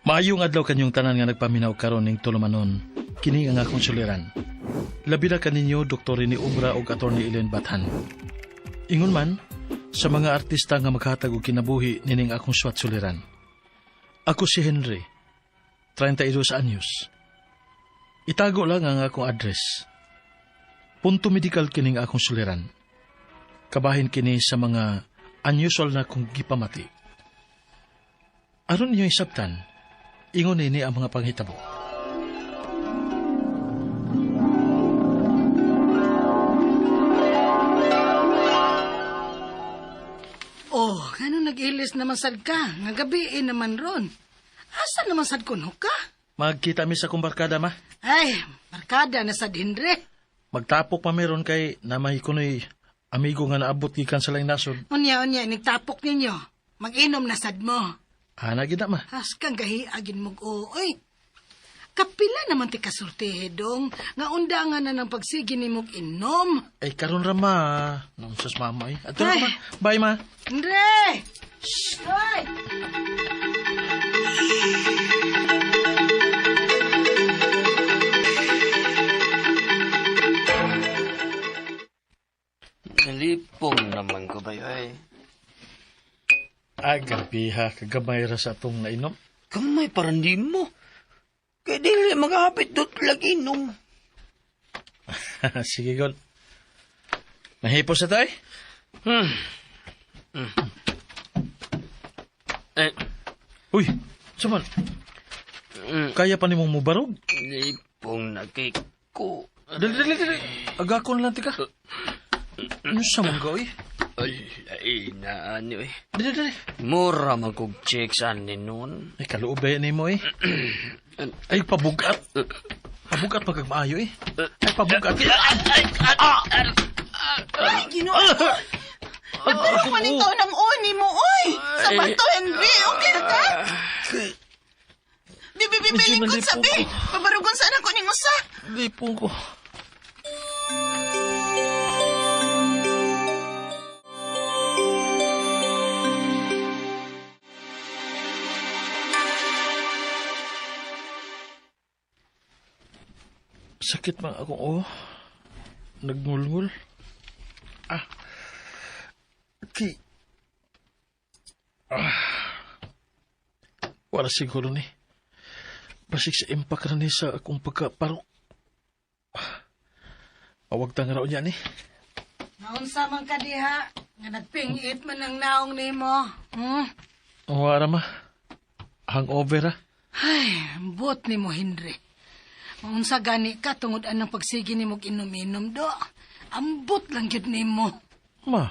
Maayong adlaw kanyong tanan nga nagpaminaw karon ning tulumanon. Kini ang akong suliran. Labi na kaninyo Dr. Rene Obra ug Attorney Ellen Bathan. Ingon man sa mga artista nga maghatag og kinabuhi nining akong suwat suliran. Ako si Henry, 32 anyos. Itago lang ang akong address. Punto medical kining akong suliran. Kabahin kini sa mga unusual na kong gipamati. Aron ninyo isabtan, ingon ini ang mga panghitabo. Oh, ngano nag-ilis naman sad ka? Nga gabi naman ron. Asa naman sad kuno ka? Magkita mi sa akong barkada, ma. Ay, barkada na sad Henry. Magtapok pa meron kay namay kunoy amigo nga naabot gikan sa laing nasod. Unya, unya, nagtapok ninyo. Mag-inom na sad mo. Ana gid na, ma. Askang gahiagin mong ooy. Kapila naman ti kasultihe dong, nga unda nga na ng pagsige ni mong inom. Ay karon ra ma. Nonsas mama eh. Ato na Ay. ma. Bye ma. Andre! Shh! Hoy! Nalipong naman ko ba ay? Ay grabe ha, kagamay ra sa atong nainom. Kamay parang di mo. Kaya dili maghapit do't lagi inom. Sige gol. Nahipos na tayo? Eh, Uy, saman. Kaya pa nimong mubarog? lipong na kay ko. Dali, dali, dali. Agakon lang tika. Ano sa mong gawi? Ay, na ano eh. Dali, dali. Mura man kog check sa ni noon. Ay, kaloob ba yan mo eh? Ay, pabugat. Pabugat pag maayo eh. Ay, pabugat. Ay, Ginoo. Nagpuro man ikaw ng uni mo, oy. Sa bato, Henry. Okay na ka? Bibibibiling ko sabi. Pabarugon sana ko ning usa. Lipong ko. Sakit man ako, oh. Nagngulngul. Ah. Okay. Ah. Wala siguro ni. Basig sa impact na ni sa akong pagkaparok. Awag tang raw niya ni. Naunsa man ka diha, nga nagpingit man ang naong nimo. Hmm? Wala ma. Hangover ah. Ay, ambot nimo Henry. Maunsa gani ka tungod anang pagsige nimo og inom-inom do. Ambot lang gyud nimo. Ma.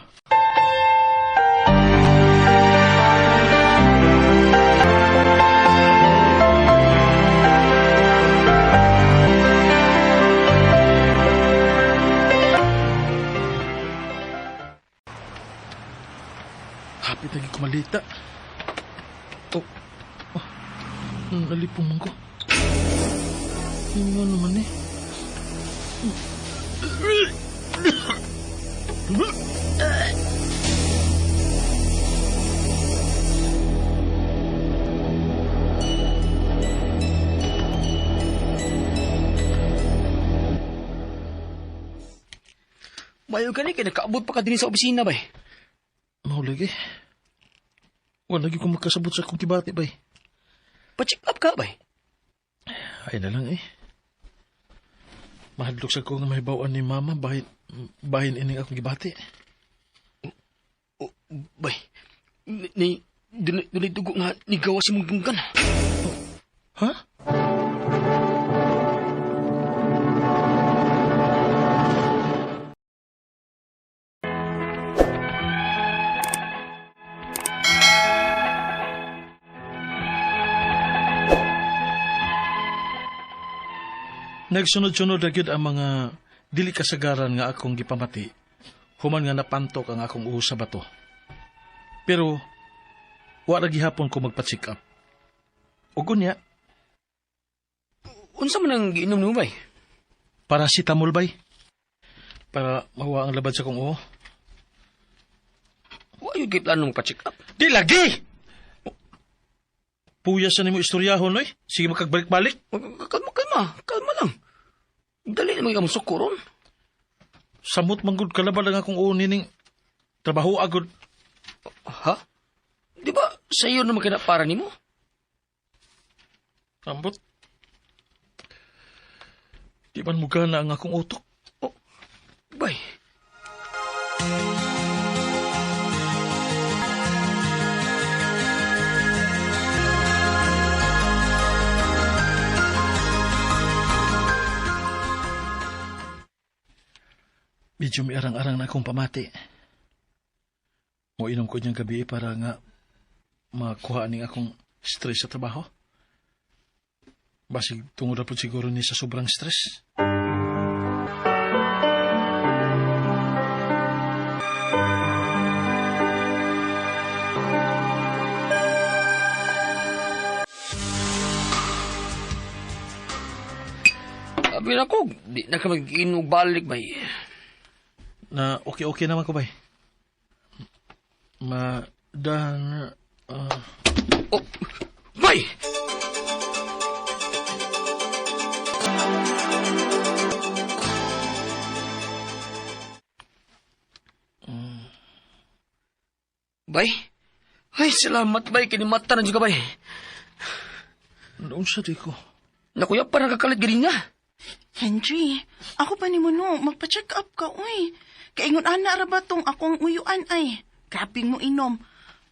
Hapit lagi kumalita. Oh. Oh. Nalipong man ko. Ingon naman eh. Mayo gani kay nakaabot pa ka dinhi sa opisina bay. Mahulog eh. Wala lagi ko makasabot sa akong kibati, bay. Pa-check up ka bay. Ay na lang eh. Mahadlok sa ko nga mahibawan ni mama bahin, bahin ining akong gibati. Oh, bay. Ni dunay dunay dugo nga nigawa si mong dunggan. Ha? Nagsunod-sunod na gyud ang mga dili kasagaran nga akong gipamati human nga napantok ang akong uho sa bato. Pero wa ra gihapon ko magpa-check up. Ug unya, Unsa man ang giinom nimo bay? Paracetamol bay. Para mawa ang labad sa kong uho. Wa yun kay plano magpa-check up. Di lagi! Puya sa nimo istoryahon, oy. Sige makagbalik-balik. Kalma, kalma. Kalma lang. Dali naman ka mo suko ron. Samot manggod kalabal ang akong uni ning trabaho agod. Ha? Di ba sa iyo naman kina para nimo? Ambot. Di man mo gana ang akong utok. Oh, bay. Medyo may arang-arang na akong pamati. Moinom ko niyang gabi para nga makuha ning akong stress sa trabaho. Basig tungod na po siguro ni sa sobrang stress. Abi na ko, di na ka mag-inog balik, bay. Na okay-okay naman ko, bay. Madan... Oh, bay! Bay? Ay, salamat, bay. Kinimata na dyan ka, bay. Noon sa di ko. Nakuya, parang kakalit galing na. Henry, ako pa ni mo no, magpa-check up ka, uy. Kaingon ana ra ba tong akong uyuan ay? Grabing mo inom.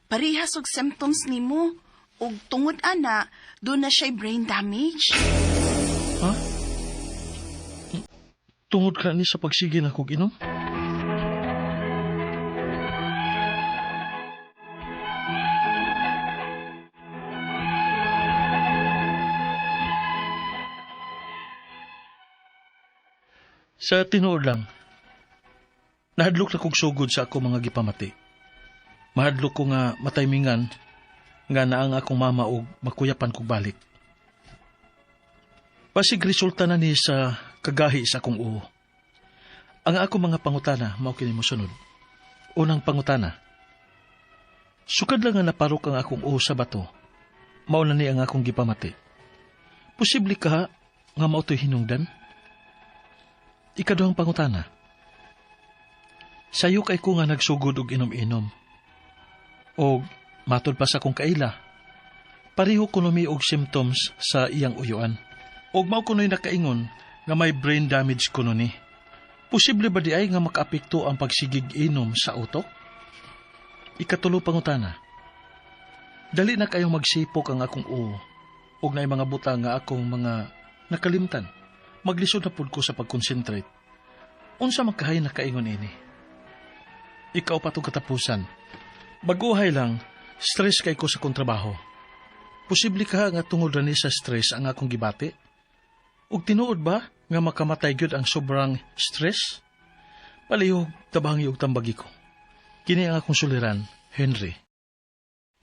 Parehas og symptoms nimo. Og tungod ana, doon na siya brain damage. Ha? Tungod ka ni sa pagsige na kog inom? Sa tinuod lang, nahadlok na kog sugod sa ako mga gipamati. Mahadlok ko nga mataymingan nga naang akong mama og makuyapan kog balik. Basig resulta na ni sa kagahi sa akong uo. Ang ako mga pangutana, mao kini mosunod. Unang pangutana. Sukad lang nga naparok ang akong uo sa bato, mao na ni ang akong gipamati. Posible ka nga mao to'y hinungdan? Ikaduhang pangutana. Sayo kay ko nga nagsugod og inom-inom. Og matod pa sa akong kaila, pareho kuno mi og symptoms sa iyang uyuan. Og mao kuno'y nakaingon nga may brain damage kuno ni. Posible ba di ay nga makaapekto ang pagsigig inom sa utok? Ikatulo pangutana. Dali na kayong magsipok ang akong uo og naay mga butang nga akong mga nakalimtan. Maglisod na pud ko sa pag-concentrate. Unsa man kahay nakaingon ini? Ikaw pa tong katapusan. Baguhay lang, stress kay ko sa kong trabaho. Posible ka nga tungod ni sa stress ang akong gibati? Ug tinuod ba nga makamatay gyud ang sobrang stress? Palihog tabangi og tambagi ko. Kini ang akong suliran, Henry.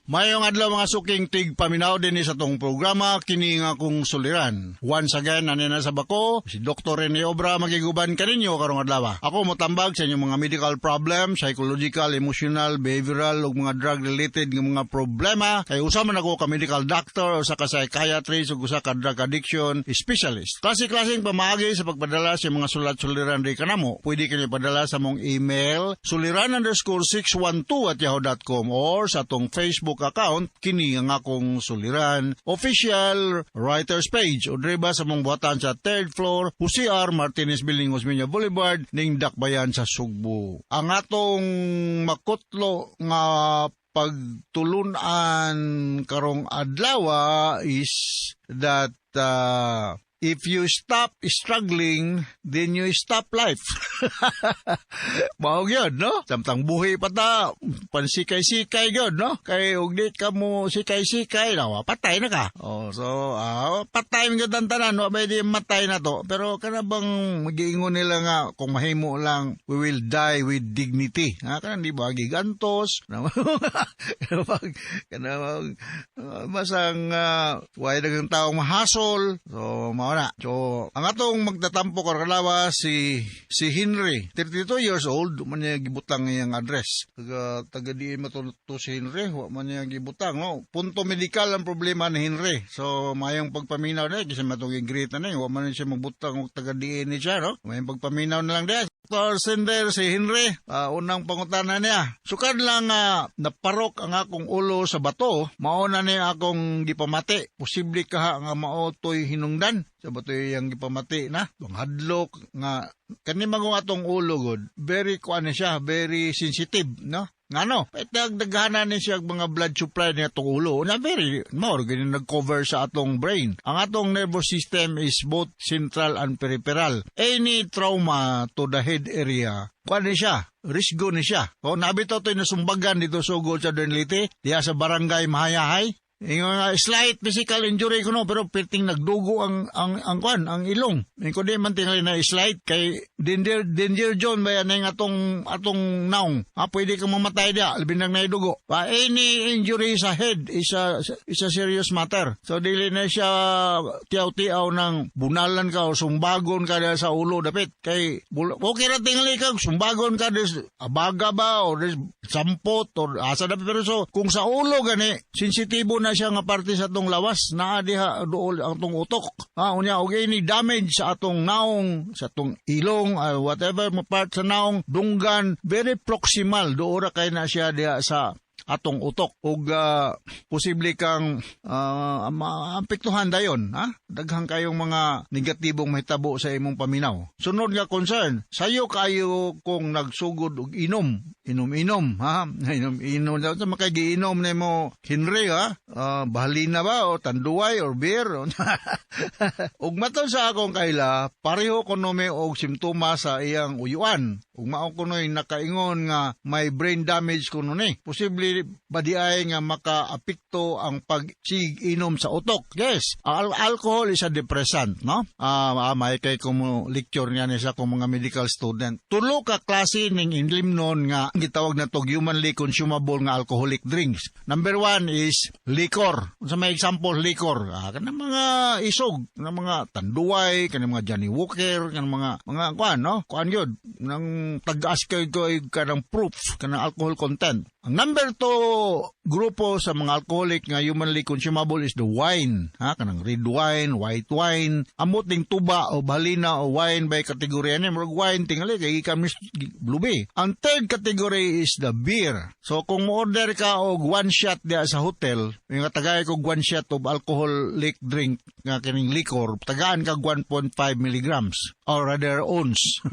Mayong adlaw mga suking tig paminaw din sa tong programa kini nga akong suliran. Once again ani na sa bako si Dr. Rene Obra magiguban kaninyo karong adlaw. Ako motambag sa inyong mga medical problem, psychological, emotional, behavioral ug mga drug related nga mga problema. Kay usa man ako ka medical doctor usa ka psychiatrist ug usa ka drug addiction specialist. Klase-klaseng pamaagi sa pagpadala sa mga sulat-suliran di kanamo. Pwede kini padala sa mong email suliran_612@yahoo.com or sa atong Facebook account kini ang akong suliran official writers page o driba sa mong buhatan sa 3rd floor Jose R. Martinez Building, Osmeña Boulevard ning Dakbayan sa Sugbo. Ang atong makutlo nga pagtulunan karong adlaw is that if you stop struggling, then you stop life. Mao gyud, no? Samtang buhi pa ta, pansikay-sikay gyud, no? Kay og di ka mo sikay-sikay, nawa, patay na ka. Oh, so, patay man gyud ang tanan, wa ba di matay na to. Pero kana bang giingon nila nga kung mahimo lang, we will die with dignity. Ha, kana di ba gigantos? Kana bang masang way daghang taong mahasol. So, mao Mao na. So, ang atong magtatampo karong adlaw si si Henry, 32 years old, man niya gibutang iyang address. Taga taga diin man to si Henry, wa man niya gibutang, no. Punto medikal ang problema ni Henry. So, mayong pagpaminaw na kasi matong greet na ni, wa man siya magbutang og taga diin ni siya, no. Mayong pagpaminaw na lang diya. Dr. Sender si Henry, unang pangutana niya. Sukad lang naparok ang akong ulo sa bato, mao na ni akong gipamati. Posible kaha nga mao to'y hinungdan sa bato yung gipamati na. Ang hadlok nga kani magong atong ulo god, very kuan ni siya, very sensitive, no? Ngano? Dagdaghanan ni siya mga blood supply niya atong ulo. Na very more gani nag-cover sa atong brain. Ang atong nervous system is both central and peripheral. Any trauma to the head area, kuan ni siya, risgo ni siya. O nabi to to'y nasumbagan dito sugod sa Leyte, diya sa barangay Mahayahay. Ingon nga slight physical injury kuno, pero perting nagdugo ang kwan, ang ilong. Ingon di man tingali na slight kay danger danger zone ba yan ang atong atong naong. Ha, pwede kang mamatay diya, labi nang naidugo. Pa any injury sa head is a serious matter. So dili na siya tiyaw-tiyaw ng bunalan ka o sumbagon ka diya sa ulo dapit kay okay ra tingali ka sumbagon ka des abaga ba o des sampot or asa dapit, pero so kung sa ulo gani, sensitibo na siya nga parte sa atong lawas, naa diha duol ang atong utok, ha. Unya og any damage sa atong naong, sa atong ilong, whatever mo part sa naong, dunggan, very proximal duol ra kay na siya diha sa atong utok ug posible kang maapektuhan dayon, ha. Daghan kayong mga negatibong mahitabo sa imong paminaw. Sunod nga concern, sayo kayo kung nagsugod og inom, inom-inom, ha, inom-inom daw sa makagiinom nimo, Henry, ha. Bahalina ba o Tanduay or beer, ug matod sa akong kaila, pareho kuno mi og simptomas sa iyang uyuan ug mao kuno'y nakaingon nga may brain damage kuno ni. Posible ba di ay nga makaapekto ang pagsig inom sa utok? Yes, alcohol is a depressant, no. May kay ko lecture niya ni sa akong mga medical student. Tulo ka klase ning ilimnon nga gitawag na tog humanly consumable nga alcoholic drinks. Number one is liquor. Unsa may example liquor? Kanang mga isog, kanang mga Tanduay, kanang mga Johnny Walker, kanang mga kuan, no? Kuan yun. Nang tag-as kay ko kanang proof, kanang alcohol content. Ang number two grupo sa mga alcoholic nga humanly consumable is the wine. Ha, kanang red wine, white wine. Amot ning tuba o balina o wine by kategorya ni murag wine tingali kay gikan mis blubi. Ang third category is the beer. So kung mo-order ka og one shot diya sa hotel, yung tagay kog one shot of alcoholic drink nga kining liquor, tagaan kag 1.5 milligrams or rather ounce.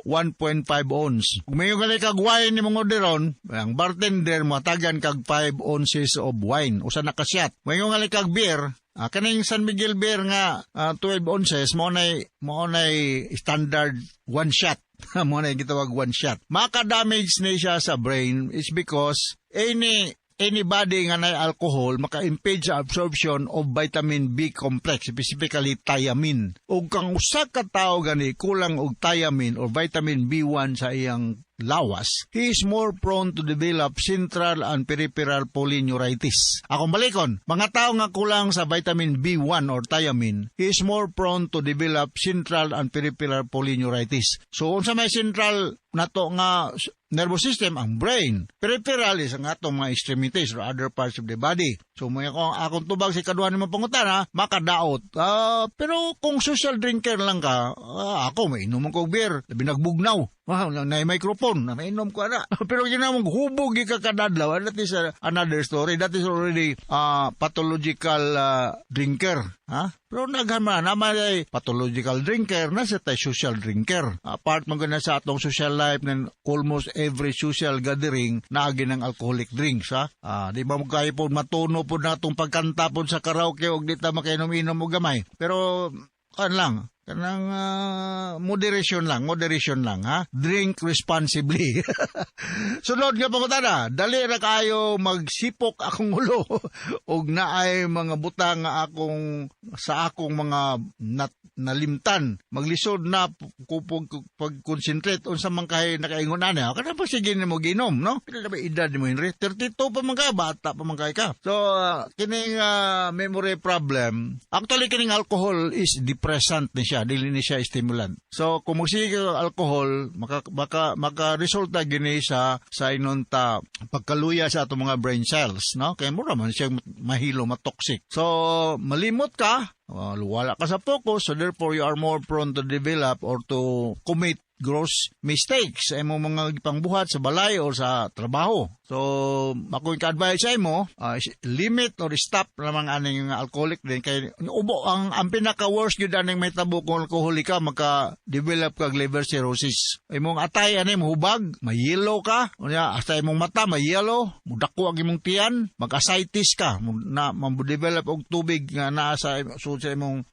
1.5 ounce. Kung may gali kag wine nimong orderon, ang bartender motagan kag 5 ounces of wine, usa na ka shot. May gali kag beer, kaning San Miguel beer nga 12 ounces mao nay standard one shot. Mao nay gitawag one shot. Maka-damage ni siya sa brain is because anybody nga nay alcohol maka-impede sa absorption of vitamin B complex, specifically thiamine. Ug kang usa ka tawo gani kulang og thiamine or vitamin B1 sa iyang lawas, he is more prone to develop central and peripheral polyneuritis. Akong balikon, mga tao nga kulang sa vitamin B1 or thiamine, he is more prone to develop central and peripheral polyneuritis. So, unsa may central nato nga nervous system? Ang brain. Peripheral is ang atong mga extremities or other parts of the body. So, may akong tubag sa ikaduha nimo pangutana, makadaot. Pero kung social drinker lang ka, ako, may inom ko beer, labi nagbugnaw. Na microphone, na mainom ko ana. Pero yun namang hubog ka kadadlaw, that is another story. That is already pathological drinker. Ha? Pero naghan man, naman ay pathological drinker, na sa tay social drinker. Part man gud na sa atong social life ng almost every social gathering naagi ng alcoholic drinks. Ha? Di ba mo kaya po matuno po na atong pagkanta po sa karaoke og di ta makainom-inom og gamay. Pero kan lang, Kanang moderation lang ha. Drink responsibly. Sunod nga pangutana, dali ra kaayo magsipok akong ulo og naay mga butang nga akong sa akong mga nalimtan. Maglisod na ko pag-concentrate unsa man kay nakaingon ani. Kana pa sige nimo ginom, no? Pila na ba edad nimo, Henry? 32 pa man ka, bata pa man kay ka. So kining memory problem, actually kining alcohol is depressant ni siya, dili ni siya stimulant. So kung magsige ka alcohol, maka resulta gini sa inunta pagkaluya sa atong mga brain cells, no? Kaya mura man siya mahilo, matoxic. So malimot ka, wala ka sa focus, so therefore you are more prone to develop or to commit gross mistakes sa imong mga gipangbuhat sa balay o sa trabaho. So, ako yung ka-advise sa imo, limit or stop lamang aning alcoholic din kay ubo ang pinaka-worst gyud aning mahitabo kung alcoholic ka, maka-develop kag liver cirrhosis. Imong atay ani mohubag, mayelo ka, unya hasta imong mata mayelo, mudako ang imong tiyan, mag-ascites ka, na ma-develop og tubig nga naa sa imong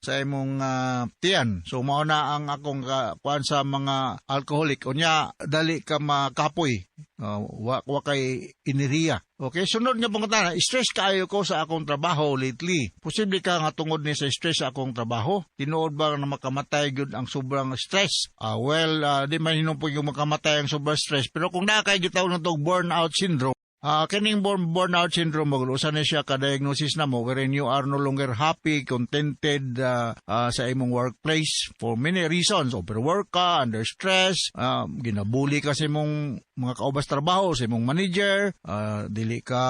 tiyan. So mao na ang akong kuan sa mga alcoholic. Unya dali ka makapoy, wa kay iniriya. Okay, sunod nga pangutana, stress kaayo ko sa akong trabaho lately. Posible ka nga tungod ni sa stress sa akong trabaho? Tinuod ba na makamatay gyud ang sobrang stress? Di man hinupoy yung makamatay ang sobrang stress, pero kung naa kay gitawag na tog burnout syndrome, kining burnout syndrome, usa na siya ka-diagnosis na mo wherein you are no longer happy, contented sa imong workplace for many reasons. Overwork ka, under stress, ginabuli ka sa imong mga kaubas trabaho, sa imong manager, dili ka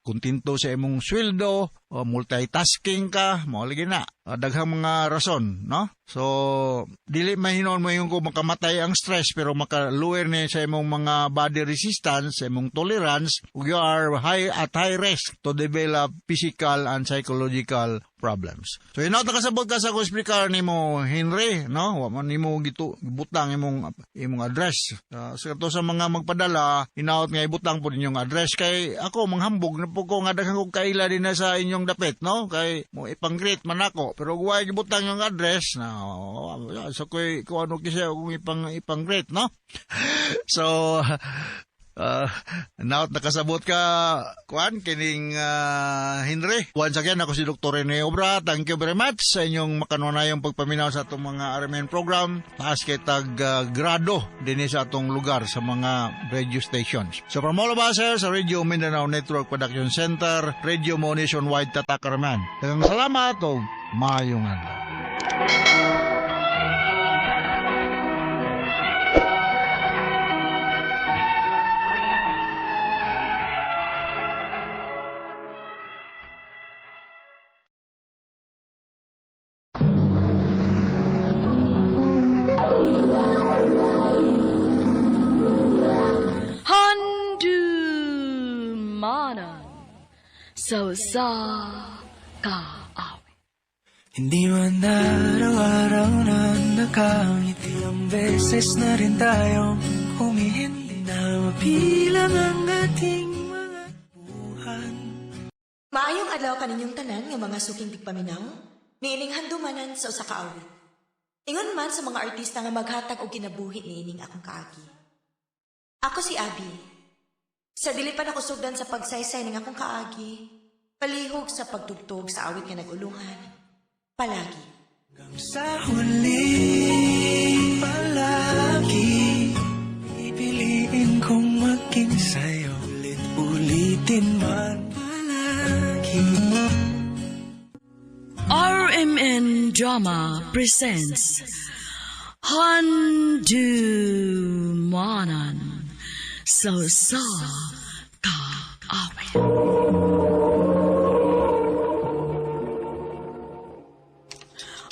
kontento sa imong sweldo, multitasking ka, mao lagi na. Daghang mga rason, no? So, dili mahinon mo yung kung makamatay ang stress, pero maka-lower ni sa imong mga body resistance, sa imong tolerance, you are at high risk to develop physical and psychological problems. So, inaw ta kasabot ka sa akong speaker nimo, Henry, no? Wa man nimo gibutang imong address. Sa kato sa mga magpadala, inaot nga ibutang po ninyong address kay ako manghambog na po ko nga daghang kog kaila din na sa inyong dapit, no? Kay mo ipang-greet man ako, pero wa gibutang yung address na so koy kung ano kasi akong ipang-greet, no? So now nakasabot ka kuan kining Henry. Once again, ako si Dr. Rene Obra. Thank you very much sa inyong makanunayong pagpaminaw sa atong mga RMN program. Taas kay tag grado dinhi sa atong lugar sa mga radio stations. So from all of us here sa Radio Mindanao Network Production Center, Radio Mo Nationwide, Tatak RMN. Daghang salamat o maayong adlaw. Handumanan sa usa ka awit. Hindi man araw-araw na nakangiti, ilang beses na rin tayo humihindi na mabilang ang ating mga buhan. Maayong adlaw kaninyong tanan nga mga suking tigpaminaw, niining handumanan sa usa ka awit. Ingon man sa mga artista nga maghatag og kinabuhi niining akong kaagi. Ako si Abby. Sa dili pa nakusugdan sa pagsaysay ning akong kaagi, palihog sa pagtugtog sa awit nga nag-ulungan, palagi. Hanggang sa huli, palagi, pipiliin kong maging sa'yo. Ulit-ulitin man palagi. RMN Drama presents Handumanan sa usa ka awit.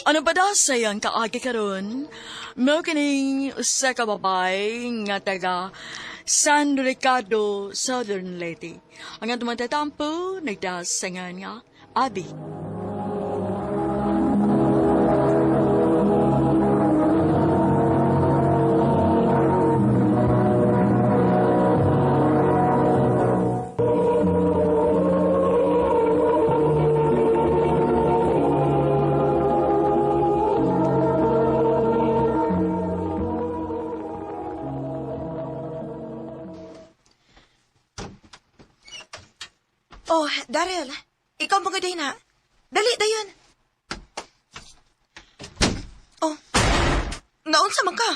Ano ba daw sayang kaagi karon? Mao kining usa ka babae nga taga San Ricardo, Southern Leyte. Ang atong matatampo nagdasangan nga Abi. Daryl, ikaw ang mga na. Dali, dayon. Oh, naunsa man ka?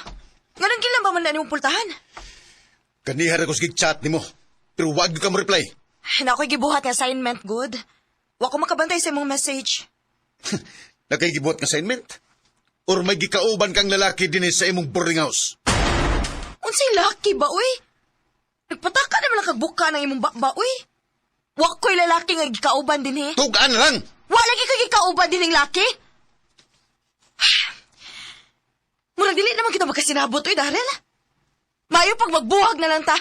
Nganong gilan ba man na nimong pultahan? Kaniha ra ko sige chat nimo. Pero wag ka mo reply. Na ako'y gibuhat nga assignment, good. Wa ko makabantay sa imong message. Nakay gibuhat nga assignment? Or may gikauban kang lalaki dinhi sa imong boarding house? Unsay laki ba, uy? Nagpataka naman lang kagbuka ng imong bakba, uy. Wa ko'y lalaki nga gikauban dinhi. Tugaan na lang! Wa lagi ka gikauban dinhing laki? Murag dili naman kita magkasinabot, uy, Daryl. Maayo pag magbuhag na lang ta.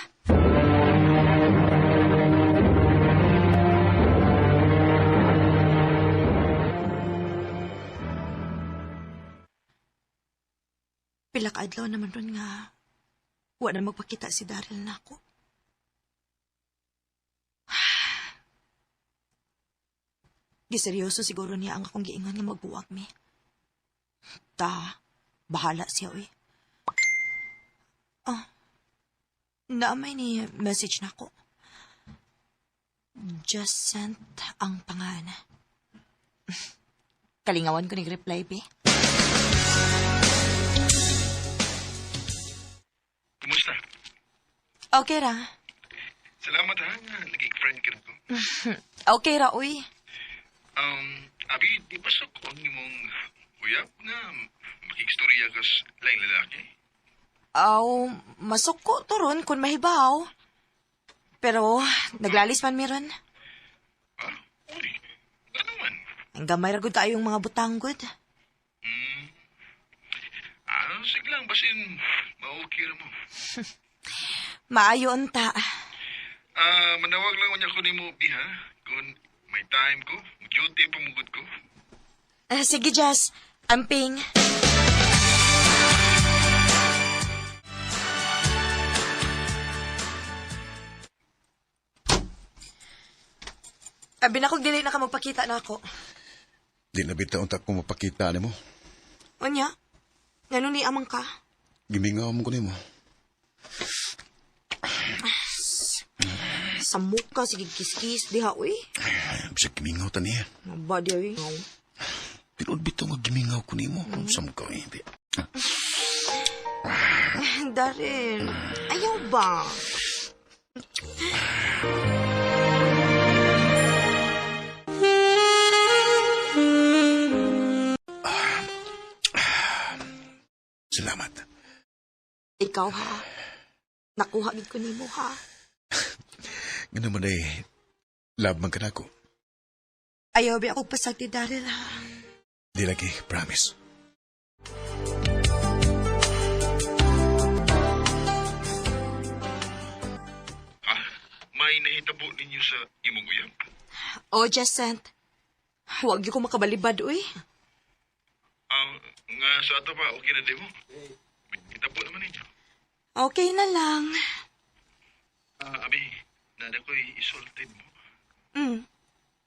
Pila ka adlaw naman ron nga wa na magpakita si Daryl nako. Di seryoso siguro niya ang akong giingon nga magbuwag mi. Ta, bahala siya uy. Oh, naamay ni message nako. Just sent ang pangan. Kalingawan ko ni reply, be. Kumusta? Okay ra. Salamat ha, nga naging friend ka na ko. Okay ra, uy. Abi, di ba sa ko ang imong uyab na makikstorya kas laing lalaki? Aw, masuko to ron kung mahibaw. Pero, naglalis man meron. Ah, uy, ano man? Ang gamay ra gud kaayong mga butanggod. Ah, sige lang, basin ma-okay ra mo. Maayo unta. Ah, manawag lang unya ko nimo, Bi, ha? Kung may time ko, duty pamugod ko. Ah, sige, Jess. Amping. Abi na kog dili na ka magpakita na ako. Di na bitaw unta ko mapakita nimo. Unya? Ngano ni amang ka? Gimingaw mo ko nimo. Sa muka, sige kiskis, diha, uy. Ay, bisag gimingaw ta niya. Maba, diha, uy. Tinuod bitaw nga gimingaw ko nimo. Sa mo ka hindi. Daryl, ayaw ba? Salamat. Ikaw, ha? Nakuha gid ko nimo, ha? Nga naman ay love man ka nako. Ayaw ba ako pasagdi, Daryl, ha? Di lagi, promise. Ha? May nahitabo ninyo sa imong uyab? Oh, Jacent. Huwag ko makabalibad, uy. Ah, nga sa ato pa, okay na di mo? May nahitabo naman ninyo. Okay na lang. Ah, abi, nada ko'y isultin mo.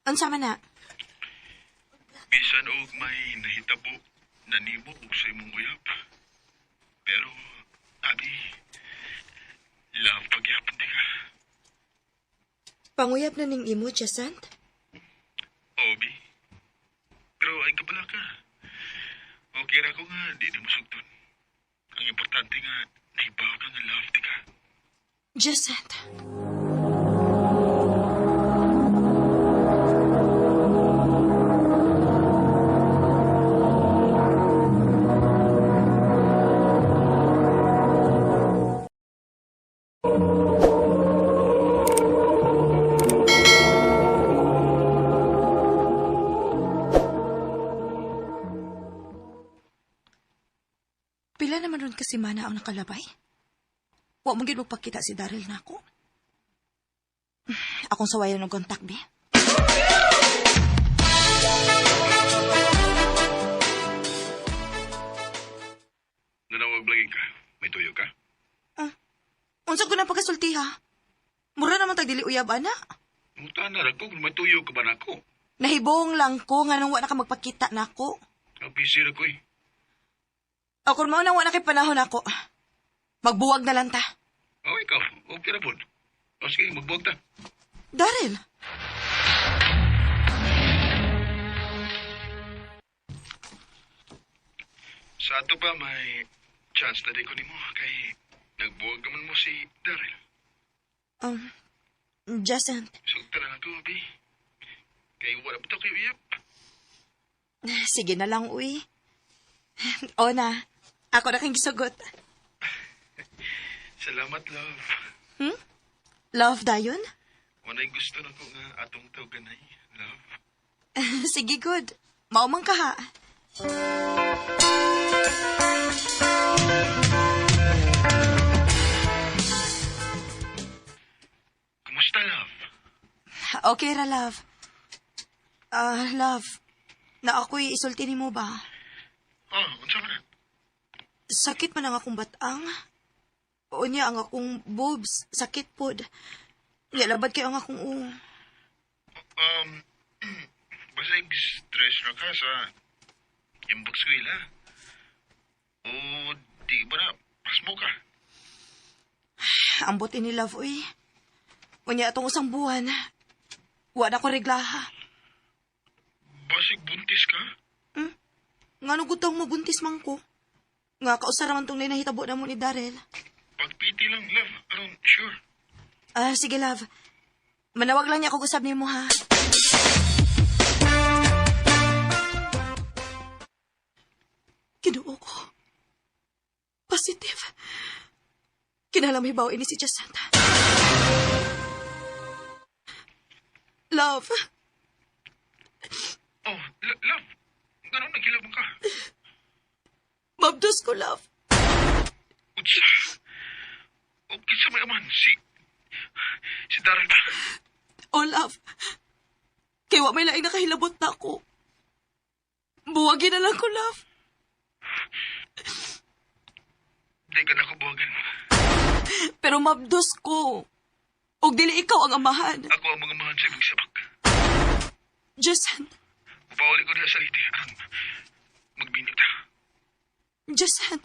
Unsa man na? Bisan og may nahitabo na nimo og sa imong uyab. Pero, abi, love pagyapon di ka. Panguyab na ning imo, Jacent? Obi. Pero ay kabala ka. Okay ra ko nga, di na masugton. Ang importante nga, nahibaw ka nga love di ka. Jacent. Pila naman ron kasi mana ang nakalabay? Wa mo gid magpakita si Daryl nako. Akong sawayan ng kontak, be. Nanawag lagi ka. May tuyo ka? Unsa ko na pagkasulti, ha? Mura naman tag dili uyab, ana. Muta na ra ko kung may tuyo ka ba nako. Nahibong lang ko nga nung wa na ka magpakita nako. Ang busy ra ko eh. O kung mao nang wa na kay panahon nako. Magbuwag na lang ta. Oh, ikaw. Okay ra pod. O sige, magbuwag ta. Daryl. Sa ato ba may chance na di ko nimo kay nagbuwag naman mo si Daryl. Jacinth, Sugtan na ako, Abi. Kay wala pa to kay uyab. sige na lang, uy. O na, ako na kang gisugot. Salamat, love. Love dayon? Wala'y gusto na ko nga atong tawganay, love. Sige, good. Maumang ka ha. Kumusta, love? Okay ra, love. Ah, love. Na ako'y isulti nimo ba? Oh, unsa man na? Sakit man ang akong batang. Unya ang akong boobs, sakit pod. Nya labad kayo ang akong uong. Basig stress ra ka sa imbot eskwela. O di ba na pasmo ka? Ambot ini love, uy. Unya atong usang buwan. Wa na ko reglaha. Basig buntis ka? Ngano gud tong mabuntis man ko? Nga kausa ra man tong nahitabo na mo ni Darrell. Pagpiti lang, love. Aron, sure. Ah, sige love. Manawag lang niya ako usab nimo ha. Kinuo ko. Positive. Kinahanglan mahibaw ini si Jacinta. Love. Oh, love. Ganun, nagkilabang ka. Mabdos ko, love. Unsa? O kinsa may aman? Si Daryl ba? Oh, love. Kay wa may laing nakahilabot na ako. Buwagin na lang ko, love. Di ka na ko buwagan. Pero mabdos ko. Og dili ikaw ang amahan. Ako ang mga amahan sa imong sabak. Jason. Pauli ko diha sa liti. Ang magbinyo ta. Jason.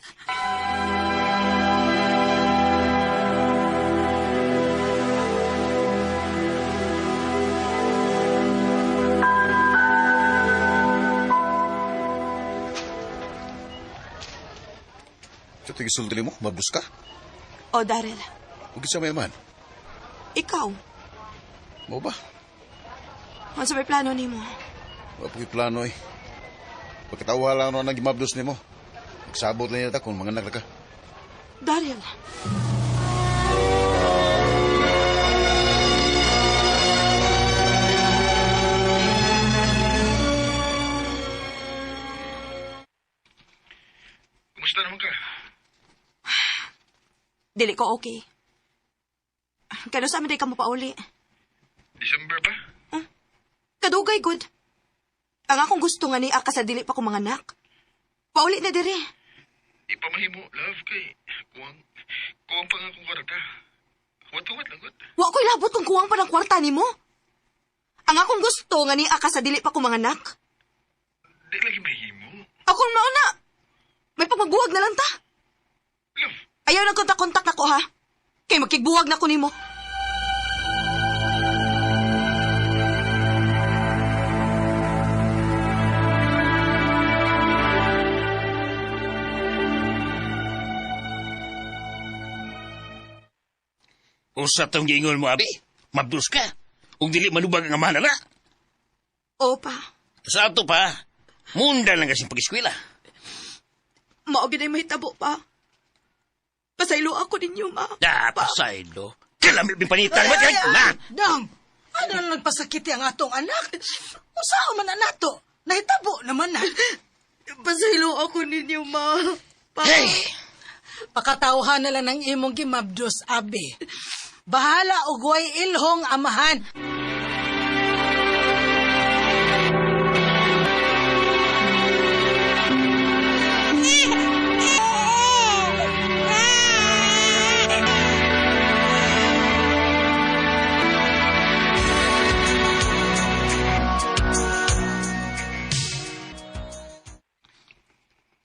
Sa tigisulti mo, mabdos ka? Oh, Daryl. Huwag sa may man. Ikaw. Mo ba? Ano sa may plano nimo? Wala po plano eh. Pagkatawa lang ano ang gimabdos nimo. Nagsabot lang yata kung mga ka. Daryl. Kumusta naman ka? Dili ko okay. Kano sa amin day ka mo pauli? December ba? Kadugay, good. Ang akong gusto nga ni aka sa dili pa ko mga anak. Pauli na dire. Ipamahimo, love, kay kuwang pa nga akong kwarta. Huwat-huwat lang, good. Wa ko'y labot kung kuwang pa ng kwarta nimo. Ang akong gusto nga ni aka sa dili pa ko mga anak. Di lagi mahimo. Akong mauna. May pagmabuwag na lang ta. Love. Ayaw nang kontak-kontak na ko, ha? Kay makigbuwag na ko nimo. Usa tong giingon mo, abi. Mabdos ka. Ug dili manubag ang amahan na. Opa, Sa ato pa, munda lang kasing pag-eskwela. mao gyud ay mahitabo pa. Pasaylo ako ninyo, ma. Da, pasaylo. Kalami bin panitan. Ay, ay, na! Dang, ano na nagpasakiti ang atong anak? Usaha man na nato. Nahitabo naman na. Pasaylo ako ninyo, ma. Pa. Hey! Pakatawhan na lang ng imong gimabdos, abi. Bahala og way ilhong amahan.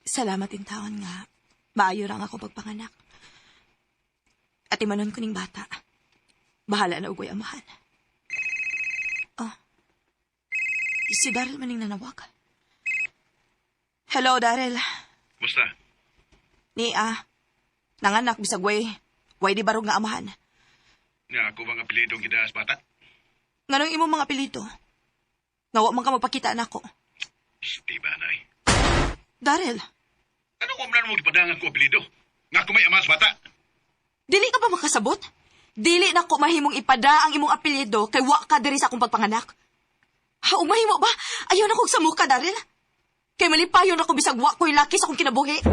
Salamat in taon nga. Maayo rang ako pagpanganak. At imanon ko ning bata. Bahala na ugoy amahan. Oh. Si Daryl maning nanawag. Hello, Daryl. Kumusta? Ni ah, nanganak bisag way, way di barog nga amahan. Nga ako bang apelyido ang gidaas bata? Nganong imong mga apelyido? Nga wa man ka magpakita nako. Psst, ba, nay? Daryl, Ano ko man mo gipadangan ko apelyido? Nga ako may ama sa bata? dili ka ba makasabot? Dili na ko mahimong ipada ang imong apelyido kay wa ka diri sa akong pagpanganak. Ha, ug mahimo ba? Ayaw na kog samuka, Daryl. Kay malipayon ako bisag wa ko'y laki sa akong kinabuhi.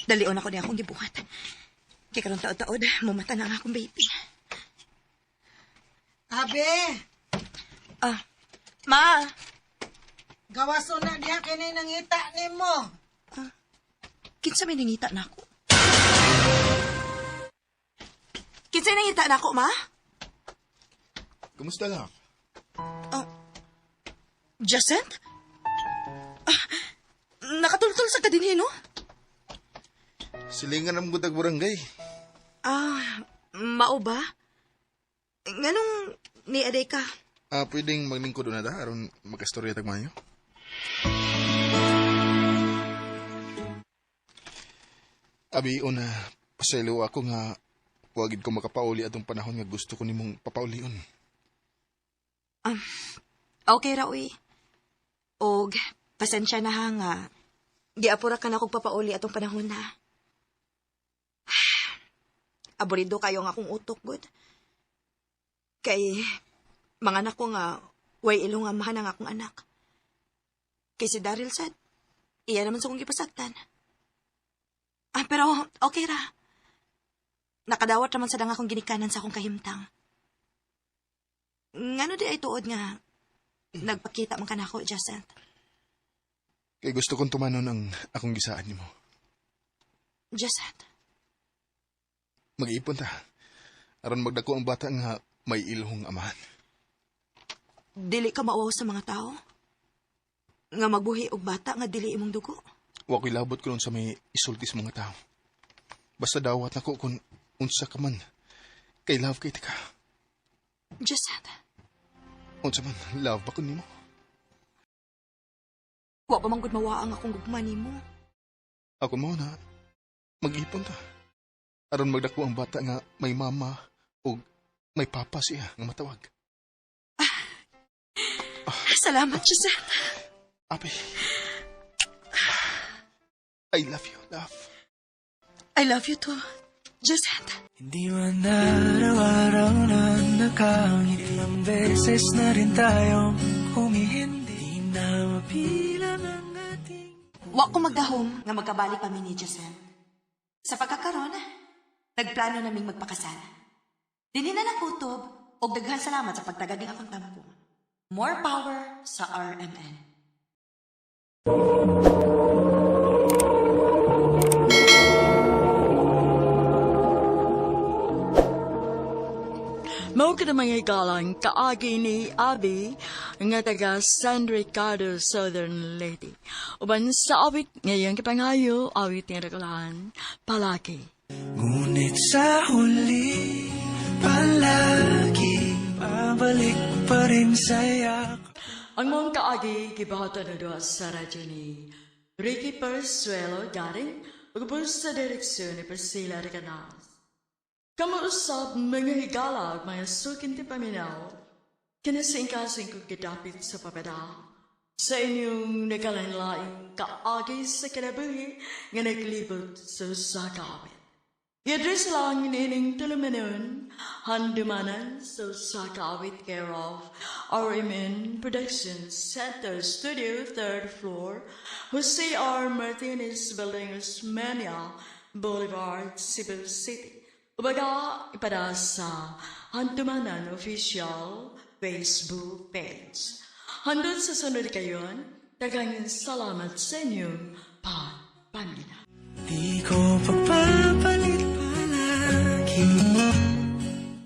Dalion ako niya akong gibuhat. Kay karon taod-taod, mumata na ang akong baby. Abi, Ah, ma, gawaso na diha kini nangita nimo. kinsa may nangita na ako? Kinsa nangita na ako, ma? Kumusta lang? Jacent? Ah, nakatultol sa kadinhi, no? Silingan ang gutag barangay. Ah, mao ba? Nganong ni aday ka? Ah, pwedeng maglingkod na da aron makastorya tag mayo. Abi una pasaylo ako nga wagid ko makapauli atong panahon nga gusto ko nimong papaulion. Okay ra, uy. Og, pasensya na ha nga. Giapura ka na kong papauli atong panahon na. Aburido kayo nga akong utok, good. Kay, mga anak ko nga, way ilong amahan ang akong anak. Kay si Daryl sad, iya naman sa kong gipasaktan. Ah, pero okay ra. Nakadawat naman sa dang akong ginikanan sa akong kahimtang. Ngano di ay tuod nga, nagpakita man ka nako, Jacent. Kay gusto kong tumanon ang akong gisaan nimo. Jacent, Mag-iipon ta. Aron magdako ang bata nga may ilhong amahan. dili ka mauwaw sa mga tao? Nga magbuhi og bata nga dili imong dugo? Wa ko'y labot ko sa may isulti sa mga tao. Basta dawat nako kung unsa ka man. Kay love kay ka. Jacent, Unsa man, love ba ko nimo? wa pa man gud mawa ang akong gugma nimo. Ako mo na, mag-ipon ta. Aron magdako ang bata nga may mama o may papa siya nga matawag. Salamat, Jacent. Ape, I love you, love. I love you too, Jacent. Hindi man araw-araw na nakangiti. Ilang beses na rin tayo humihindi. Di na mabilang ang ating Wa ko magdahom nga magkabalik pa mi ni Jacent. Sa pagkakaron, nagplano naming magpakasal. Dili na lang kutob og daghan salamat sa pagtagad ning akong tampo. More power sa RMN. Mao ka mga higalang kaagi ni Abi nga taga San Ricardo, Southern Leyte. Uban sa awit ngayong kapangayo, awit nga rakulahan, palaki. Ngunit sa huli, palagi, pabalik pa rin sa yakap. Ang mong kaagi gibahatan na doon sa radyo ni Ricky Persuelo Garing ug sa direksyon ni Priscilla Recanas. Kamuusap mga higala ug mga sukin ti paminaw, kinasingkasing kong gidapit sa papada. Sa inyong nagkalain-laing kaagi sa kinabuhi nga naglibot sa usa ka awit. I-address lang nining tulumanon, handumanan sa usa ka awit care of RMN Production Center Studio, 3rd floor, Jose R. Martinez Building, Osmeña Boulevard, Cebu City. Ubaga, ipada sa Handumanan Official Facebook page. Hanggang sa sunod kayon, daghang salamat sa inyong pagpaminaw. Di ko